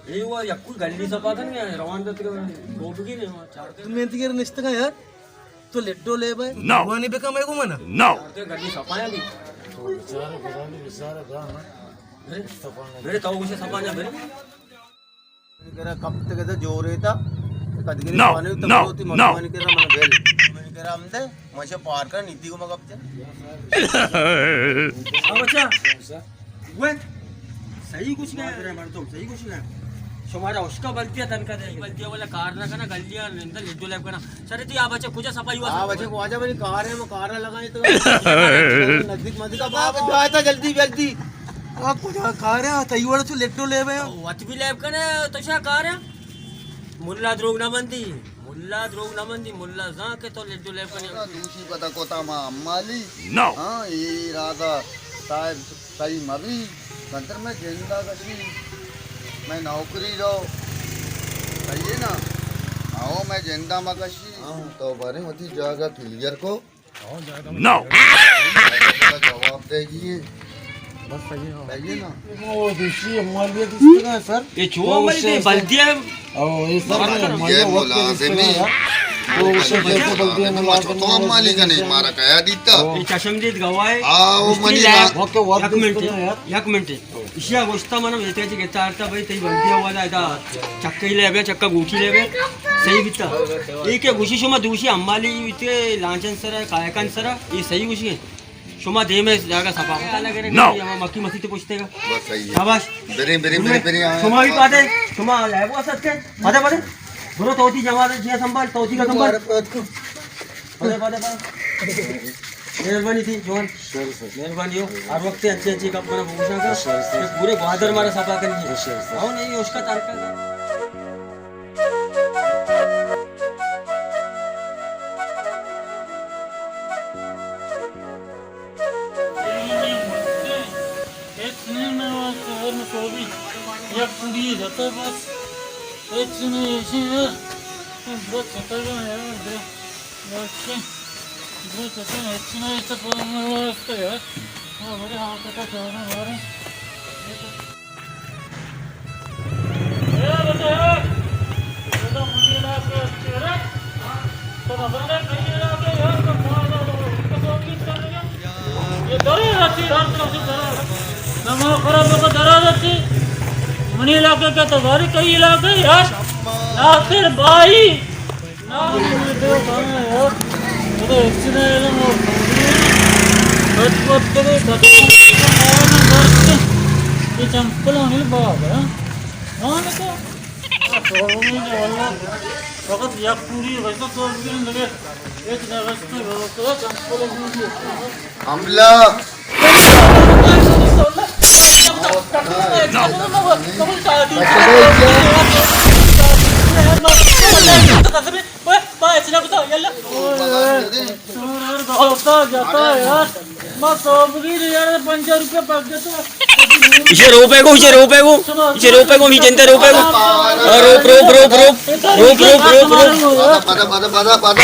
اے وا یکو گلی سپا کن گیا، روان دت کے ڈوب گئی نے، چار کے۔ تم انت کے نشتگا یار، تو لڈو لے بھائی۔ نو۔ وانی بکا میں کو منا۔ نو۔ چار کے گلی سپایا دی۔ بیچارہ، بیچارہ، بیچارہ گا، ہاں۔ میرے، میرے تو اسے سپا جا میرے۔ کرا کپت کدا جورے تا، کدگری نو، پانے تو نو، ہوتی نو۔ مکانی کرا من بیل۔ من کرا ہم دے، مجھے پار کر نیتی کو مگپ جا۔ ہاں بچہ، وہ صحیح کچھ نہ ہے، مردم صحیح کچھ نہ ہے۔ شمارا اس کا بلتیا تنکا دے، بلتیا والا کار نہ کنا، گلیا نندا لڈو لیب کنا۔ سر تھی آ بچہ کجا سپائی ہوا؟ آ بچہ کو آجا میری کار ہے، وہ کار لگائیں تو نزدیک مزدیک اب آپ جاتا جلدی جلدی۔ آ کجا کار ہے؟ تئی وڑ تو لڈو لیب ہے۔ وت بھی لیب کنے تو شا کار ہے؟ ملا دروگ نہ بندی، ملا دروگ نہ بندی، ملا زان کہ تو لڈو لیب کنے۔ دوشی پتا کوتا ما امالی۔ نو۔ ہاں، اے راجا صاحب صحیح مبی، مطلب میں جندا کشی، میں نوکری رو۔ صحیح ہے نا؟ آؤ، میں جندا ما کشی۔ ہاں، تو بارے وتی جاگہ کلیئر کو۔ نو۔ جواب دے گی۔ بس صحیح ہے۔ صحیح ہے نا؟ او دیشی ہماری دیشی کا سر۔ یہ چو ہماری دے بلدی ہے۔ او یہ سر ہماری یہ وقت ملازم ہے۔ او اسے دیکھو بلدی ہے ملازم تو ہماری کنے مارا کیا دیتا؟ یہ چشم دید گواہ ہے۔ آؤ منی لا-، وقت وقت یک منٹ، یک منٹ۔ ایشی ءَ گوشتا من میتگ ءَ چہ گتا آرتا بھائی تئی بندی ءَ والا ادا چکے لے بے، چکا گوٹی لے بے، صحیح بیتا۔ اے کہ گوشی شما دوشی امالی بیتے لانچن سرا، کایکان سرا، اے صحیح گوشی ہے۔ شما دیم ءَ جاگہ صفا کتا لگے۔ نو۔ ہما مکی مسیت پوچھتے گا۔ بس صحیح ہے۔ شاباش۔ بریں، بریں، بریں، بریں، آ۔ شما بھی پاتے، شما لے بو اسد کے۔ پاتے، پاتے۔ برو توتی جماعت جی سنبھال، توتی کا سنبھال۔ پاتے، پاتے، پاتے۔ مہربانی تھی جوان۔ سر، سر۔ مہربانی ہو۔ ہر وقت اچھے اچھے گپ منا بگوشا کر۔ سر، سر۔ یہ پورے گوادر مارا صفا کرنی ہے۔ سر، سر۔ ہاں، نہیں، اس کا تعلق ہے۔ ہچ نہ، نہ، نہ، نہ، سوبی۔ یک پوڑی جتا بس۔ ہچ نہ، ایشی ہے۔ بس چکا یار۔ بس، بس، ہچ نہ، اس پر نہ واسطہ یار۔ ہاں، بڑے ہاتھ کا چاہنا مارے۔ اے بیٹا، اے تو منی علاقے اچھے رے۔ تو نہ بنے کئی علاقے یار، تو کہاں جا رہا ہے؟ اس کو کون چیز کر رہی ہے؟ یہ درا رہتی، ہر طرف سے درا رہتی۔ نہ ماں خراب کو درا رہتی۔ منی علاقے کیا تو باری کئی علاقے یار۔ ناصر بھائی۔ چمپلانی باب ہے۔ فقط یک پوری بچتا تو بھی لگے۔ ایک نہ بچتا، چمپل۔ حملہ۔ اسے روپے کو، اسے روپے کو، اسے روپے کو، می جنتا روپے کو۔ روپ، روپ، روپ، روپ۔ روپ، روپ، روپ، روپ۔ پدا، پدا، پدا، پدا۔